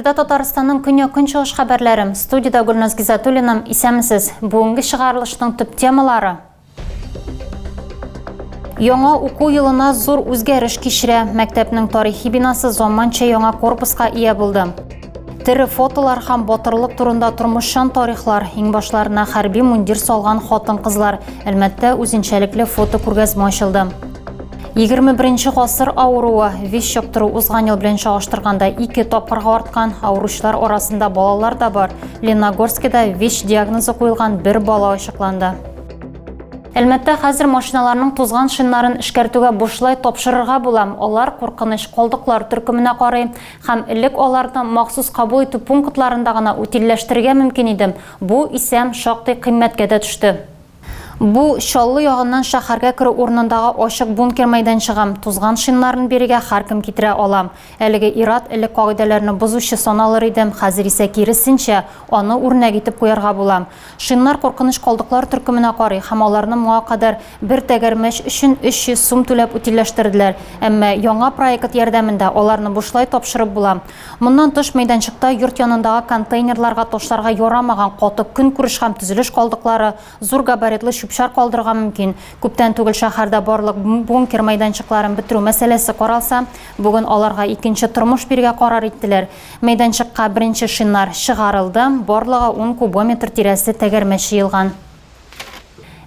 Эфирда Татарстанның көньяк-көнчыгыш хәбәрләре. Студиядә Гөлназ Гизатуллина. Исәнмесез. Бүгенге чыгарылышның төп темалары. Яңа уку елына зур үзгәреш кичерә. Мәктәпнең тарихи бинасы заманча яңа корпуска ия булды. Тере фотолар һәм батырлык турында тормышчан тарихлар, иңбашларына хәрби мундир салган хатын-кызлар. Әлмәттә үзенчәлекле фото күргәзмә ачылды. 21 гасыр авыруы ВИЧ йоктыру узган ел белән чагыштырганда ике тапкырга арткан. Авыручылар арасында балалар да бар. Лениногорскида ВИЧ диагнозы куелган бер бала ачыкланды. Әлмәттә хәзер машиналарның тузган шиннарын эшкәртүгә бушлай тапшырырга була. Алар куркыныч калдыклар төркеменә карый һәм элек аларны махсус кабул итү пунктларында гына утильләштерергә мөмкин иде. Бу исә шактый кыйммәткә дә төште. Бу, Чаллы ягыннан шәһәргә керү урынындагы ачык бункер мәйданчыгы. Тузган шиннарын бирегә һәркем китерә ала. Әлеге ир-ат элек кагыйдәләрне бозучы саналыр иде, хәзер исә киресенчә, аны үрнәк итеп куярга була. Шиннар куркыныч калдыклар төркеменә карый һәм аларны моңа кадәр бер тәгәрмәч өчен 300 сум түләп утильләштерделәр. Әмма яңа проект ярдәмендә аларны бушлай тапшырып була. Моннан тыш, мәйданчыкта йорт янындагы контейнерларга ташларга ярамаган каты көнкүреш һәм төзелеш калдыклары, зур габаритлы чүп-чар калдырырга мөмкин. Күптән түгел шәһәрдә барлык бункер мәйданчыкларын бетерү мәсьәләсе каралса, бүген аларга икенче тормыш бирергә карар иттеләр. Мәйданчыкка беренче шиннар чыгарылды, барлыгы ун кубометр тирәсе тәгәрмәч җыелган.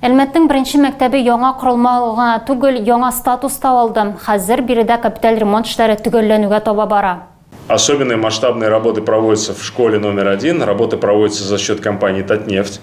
Әлмәтнең беренче мәктәбе яңа корылма гына түгел, яңа статус та алды. Хәзер биредә капиталь ремонт эшләре төгәлләнүгә таба бара. Особенные масштабные работы проводятся в школе номер один. Работы проводятся за счет компании «Татнефть».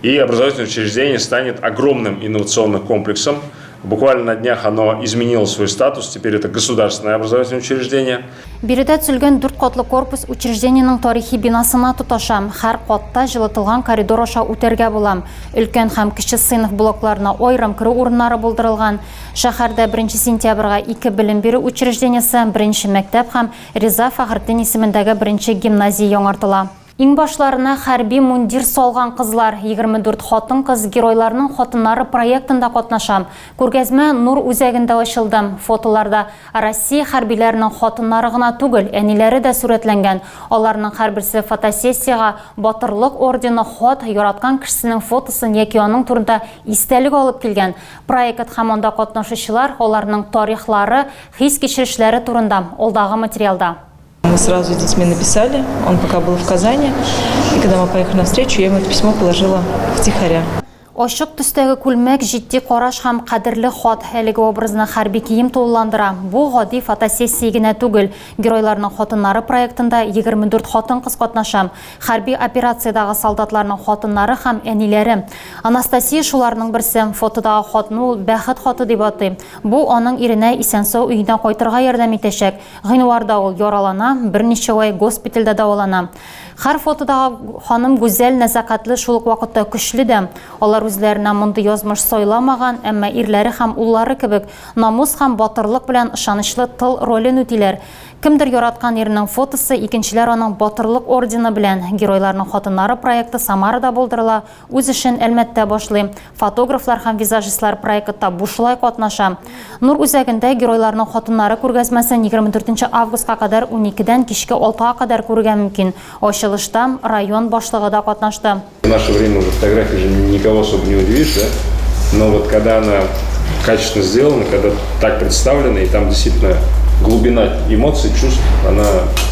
И образовательное учреждение станет огромным инновационным комплексом. Буквально на днях оно изменило свой статус, теперь это государственное образовательное учреждение. Биредә төзелгән дүрт катлы корпус учреждениенең тарихи бинасына тоташа. Һәр катта җылытылган коридор аша үтәргә була. Өлкән һәм кече сыйныф блокларына аерым керү урыннары булдырылган. Шәһәрдә беренче сентябрьгә ике белем бирү учреждениесе, беренче мәктәп һәм Риза Фәхретдин исемендәге беренче гимназия яңартыла. Иңбашларына хәрби мундир салган кызлар, 24 хатын-кыз Геройларның хатыннары проектында катнаша. Күргәзмә Нур үзәгендә ачылды. Фотоларда Россия хәрбиләренең хатыннары гына түгел, әниләре дә сурәтләнгән. Аларның һәрберсе фотосессиягә Батырлык ордены, хат, яраткан кешесенең фотосын яки аның турында истәлек алып килгән. Проект һәм анда катнашучылар, аларның тарихлары, хис-кичерешләре турында, алдагы материалда. Мы сразу с детьми написали, он пока был в Казани. И когда мы поехали на встречу, я ему это письмо положила втихаря. Ачык төстәге күлмәк, җитди караш һәм кадерле хат. Әлеге образны хәрби кием тулыландыра. Бу гади фотосессия генә түгел. Геройларның хатыннары проектында 24 хатын-кыз катнаша. Хәрби операциядәге солдатларның хатыннары һәм әниләре. Анастасия шуларның берсе. Фотодагы хатны ул бәхет хаты дип атый. Бу аның иренә исән-сау өенә кайтырга ярдәм итәчәк. Гыйнварда ул яралана, берничә ай госпитальдә дәвалана. Һәр фотодагы ханым гүзәл, нәзакәтле, шул ук вакытта көчле дә. Алар үзләренә мондый язмыш сайламаган, әмма ирләре һәм уллары кебек намус һәм батырлык белән ышанычлы тыл ролен үтиләр. Кемдер яраткан иренең фотосы, икенчеләр аның Батырлык ордены белән. Геройларның хатыннары проекты Самарада булдырыла, Үз эшен Әлмәттә башлый. Фотографлар һәм визажистлар проектта бушлай катнаша. Нур үзәгендә геройларның хатыннары күргәзмәсен 24 августка кадәр уникедән кичке алтыга кадәр күрергә мөмкин. Ачылышта район башлыгы да катнашты. В наше время уже фотографией же никого особо не удивишь, да? Но вот когда она качественно сделана, когда так представлена, и там действительно глубина эмоций, чувств, она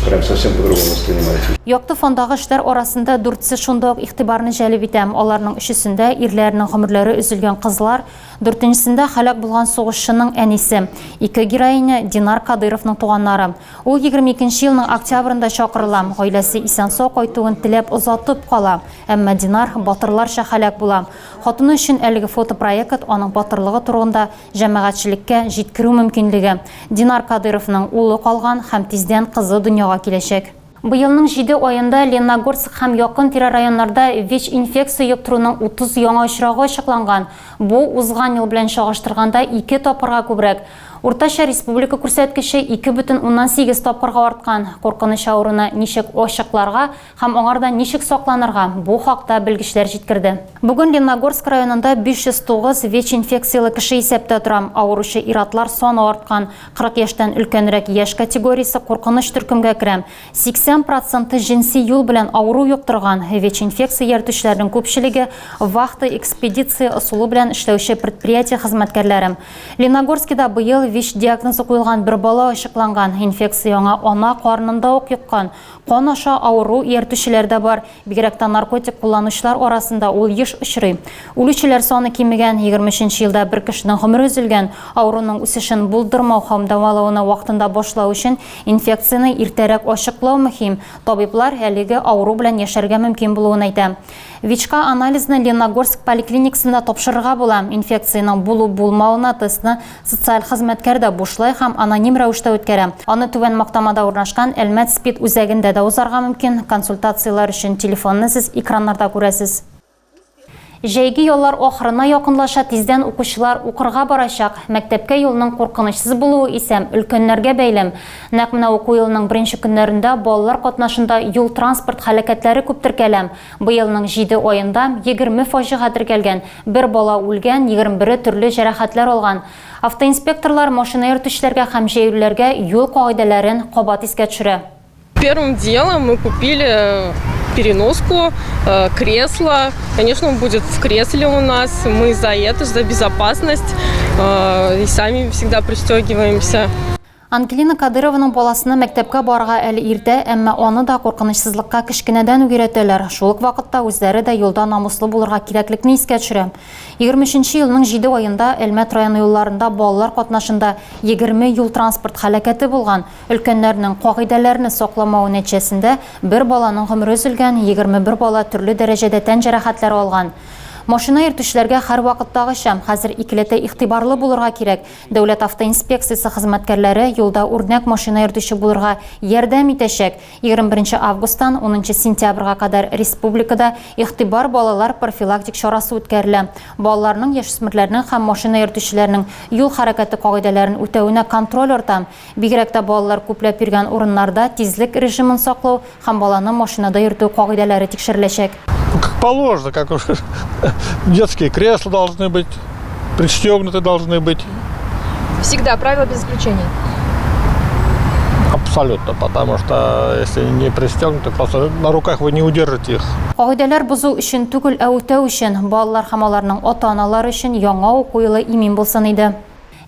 прям совсем по-другому воспринимается. Якты фондагы эшләр арасында дүртесе шунда ук игътибарны җәлеп итә. Аларның өчесендә, ирләренең гомерләре өзелгән кызлар, дүртенчесендә, һәлак булган сугышчының әнисе. Ике героиня, Динар Кадыйровның туганнары. Ул 22 нче елның октябрендә чакырыла, гаиләсе исән-сау кайтуын теләп озатып кала. Әмма Динар батырларча һәлак була. Хатыны өчен әлеге фотопроект аның батырлыгы турында җәмәгатьчелеккә җиткерү мөмкинлеге. Динар Кадыйровның улы калган һәм тиздән кызы дөньяга киләчәк. Быелның җиде аенда Лениногорск һәм якын-тирә районнарда ВИЧ-инфекция йоктыруның 30 яңа очрагы ачыкланган. Бу, узган ел белән чагыштырганда, ике тапкырга күбрәк. Уртача республика күрсәткече 2,8 тапкырга арткан. Куркыныч авыруны ничек ачыкларга һәм аңардан ничек сакланырга, бу хакта белгечләр җиткерде. Бүген Ленногорск районында 509 ВИЧ-инфекцияле кеше исәптә тора. Авыручы ир-атлар саны арткан. 40 яшьтән өлкәнрәк яшь категориясе куркыныч төркемгә керә. 80 проценты җенси юл белән авыру йоктырган. ВИЧ-инфекция йәртүчеләрнең күпчелеге, вахта-экспедиция ысулы белән эшләүче предприятие хезмәткәрләре. Ленногорскида быел ВИЧ диагнозы куелган бер бала ачыкланган. Инфекция аңа ана карынында ук йоккан. Кан аша авыру ияртүчеләр дә бар. Бигрәк тә наркотик кулланучылар арасында ул еш очрый. Үлүчеләр саны кимегән, 23 нче елда бер кешенең гомере өзелгән. Авыруның үсешен булдырмау һәм дәвалауны вакытында башлау өчен инфекцияне иртәрәк ачыклау мөһим. Табиблар әлеге авыру белән яшәргә мөмкин булуын әйтә. ВИЧка анализны Ленногорск поликлиникасында тапшырырга була. Инфекциянең булу-булмавына тестны социаль хезмәткәр дә бушлай һәм аноним рәвештә үткәрә. Аны Түбән Мактамада урнашкан Әлмәт СПИД үзәгендә дә узарга мөмкин. Консультацияләр өчен телефонны сез экраннарда күрәсез. Җәйге яллар ахырына якынлаша, тиздән укучылар укырга барачак. Мәктәпкә юлның куркынычсыз булуы исә өлкәннәргә бәйле. Нәкъ менә уку елының беренче көннәрендә балалар катнашында юл-транспорт һәлакәтләре күп теркәлә. Быелның җиде аенда 20 фаҗига теркәлгән, бер бала үлгән, 21-е төрле җәрәхәтләр алган. Автоинспекторлар машина йөртүчеләргә һәм җәяүлеләргә юл кагыйдәләрен кабат искә төшерә. Первым делом мы купили переноску, кресло. Конечно, он будет в кресле у нас. Мы за это, за безопасность. И сами всегда пристегиваемся. Ангелина Кадырованың баласына мәктәпкә барырга әле иртә, әмма аны да куркынычсызлыкка кечкенәдән үк өйрәтәләр. Шул ук вакытта үзләре дә юлда намуслы булырга кирәклекне искә төшерә. 23 елның җиде аенда Әлмәт районы юлларында балалар катнашында 20 юл-транспорт һәлакәте булган. Өлкәннәрнең кагыйдәләрне сакламавы нәтиҗәсендә бер баланың гомере өзелгән, 21 бала төрле дәрәҗәдә тән җәрәхәтләре алган. Машина йөртүчеләргә һәрвакыттагыча, хәзер икеләтә игътибарлы булырга кирәк. Дәүләт автоинспекциясе хезмәткәрләре юлда үрнәк машина йөртүче булырга ярдәм итәчәк. 21 августтан 10 сентябрьгә кадәр республикада Игътибар, балалар профилактик чарасы үткәрелә. Балаларның, яшүсмерләрнең һәм машина йөртүчеләрнең юл хәрәкәте кагыйдәләрен үтәвенә контроль арта. Бигрәк тә балалар күпләп йөргән урыннарда тизлек режимын саклау һәм баланы машинада йөртү кагыйдәләре тикшереләчәк. Как положено, как уж детские кресла должны быть, пристегнуты должны быть. Всегда правила без исключений? Абсолютно, потому что если не пристегнуты, просто на руках вы не удержите их. Кагыйдәләр бозу өчен түгел, ә үтәү өчен, балалар һәм аларның ата-аналары өчен яңа уку елы имин булсын иде.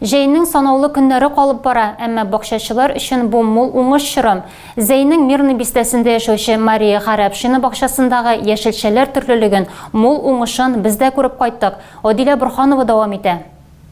Җәйнең санаулы көннәре калып бара, әмма бакчачылар өчен бу мул уңыш чоры. Зәйнең Мирный бистәсендә яшәүче Мария Гарәпшина бакчасындагы яшелчәләр төрлелеген, мул уңышын без дә күреп кайттык. Адилә Борһанова дәвам итә.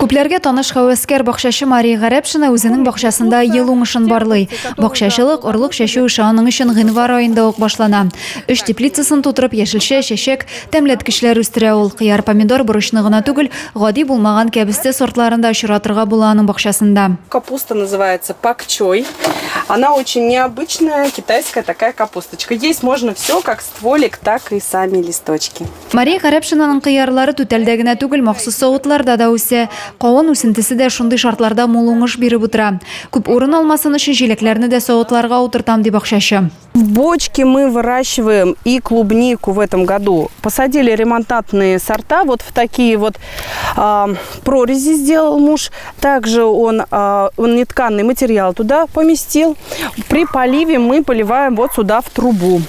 Күпләргә таныш һәвәскәр бакчачы Мария Гарәпшина үзенең бакчасында ел уңышын барлый. Бакчачылык, орлык чәчү эше аның өчен гыйнвар аенда ук башлана. Өч теплицасын тутырып, яшелчә, чәчәк, Тәмләткечләр үстерә ул. Кыяр, помидор, борычны гына түгел, гади булмаган кәбестә сортларын да очратырга була аның бакчасында. Капуста называется пак-чой. Она очень необычная, китайская такая капусточка. Есть можно все, как стволик, так и сами листочки. Мария Гарәпшинаның кыярлары түтәлдә генә түгел, махсус савытларда да үсә. Кавын үсентесе дә шундый шартларда мул уңыш биреп утыра. Күп урын алмасын өчен җиләкләрне дә савытларга утыртам, ди бакчачы. В бочке мы выращиваем и клубнику в этом году. Посадили ремонтантные сорта, вот в такие вот прорези сделал муж. Также он нетканный материал туда поместил. При поливе мы поливаем вот сюда в трубу.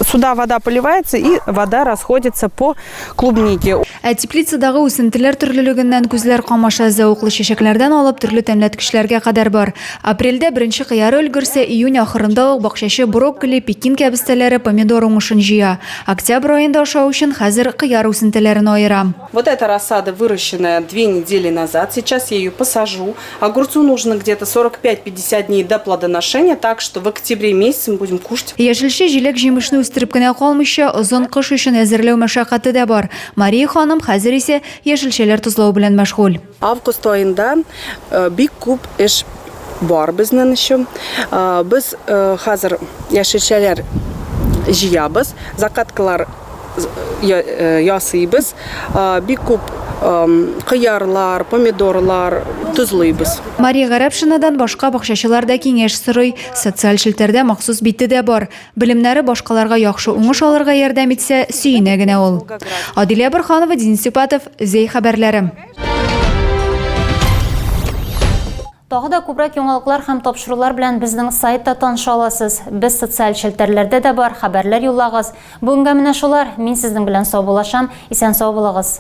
Сюда вода поливается и вода расходится по клубнике. Ә теплицадагы үсентеләр төрлелегеннән күзләр камаша, зәвыклы чәчәкләрдән алып төрле тәмләткечләргә кадәр бар. Апрельдә беренче кыяры өлгерсә, июнь ахырында ук бакчачы брокколи, пекин кәбестәләре, помидор уңышын җыя. Октябрь аенда ашау өчен хәзер кыяр үсентеләрен аера. Вот эта рассада выращенная две недели назад, сейчас я ее посажу. Огурцу нужно где-то 45-50 дней до плодоношения, так что в октябре месяце мы будем кушать. Яшелчә, җиләк-җимешне үстереп кенә калмыйча, озын кыш өчен әзерләү мәшәкате дә бар. Мария ханым хәзер исә яшелчәләр тозлау белән мәшгуль. Август аенда бик күп эш бар безнең өчен. Без хәзер яшелчәләр җыябыз, закаткалар ясыйбыз. Бик күп Кыярлар, помидорлар тозлыйбыз. Мария Гарәпшинадан башка бакчачылар да киңәш сорый. Социаль челтәрдә махсус бите дә бар. Белемнәре башкаларга яхшы уңыш алырга ярдәм итсә, сөенә генә ул. Адилә Борһанова, Денис Сипатов, Зәй хәбәрләре. Тагы да күбрәк яңалыклар һәм тапшырулар белән безнең сайтта таныша аласыз. Без социаль челтәрләрдә дә бар, хәбәрләр юллагыз. Бүгенгә менә шулар. Мин сезнең белән саубуллашам. Исән-сау булыгыз.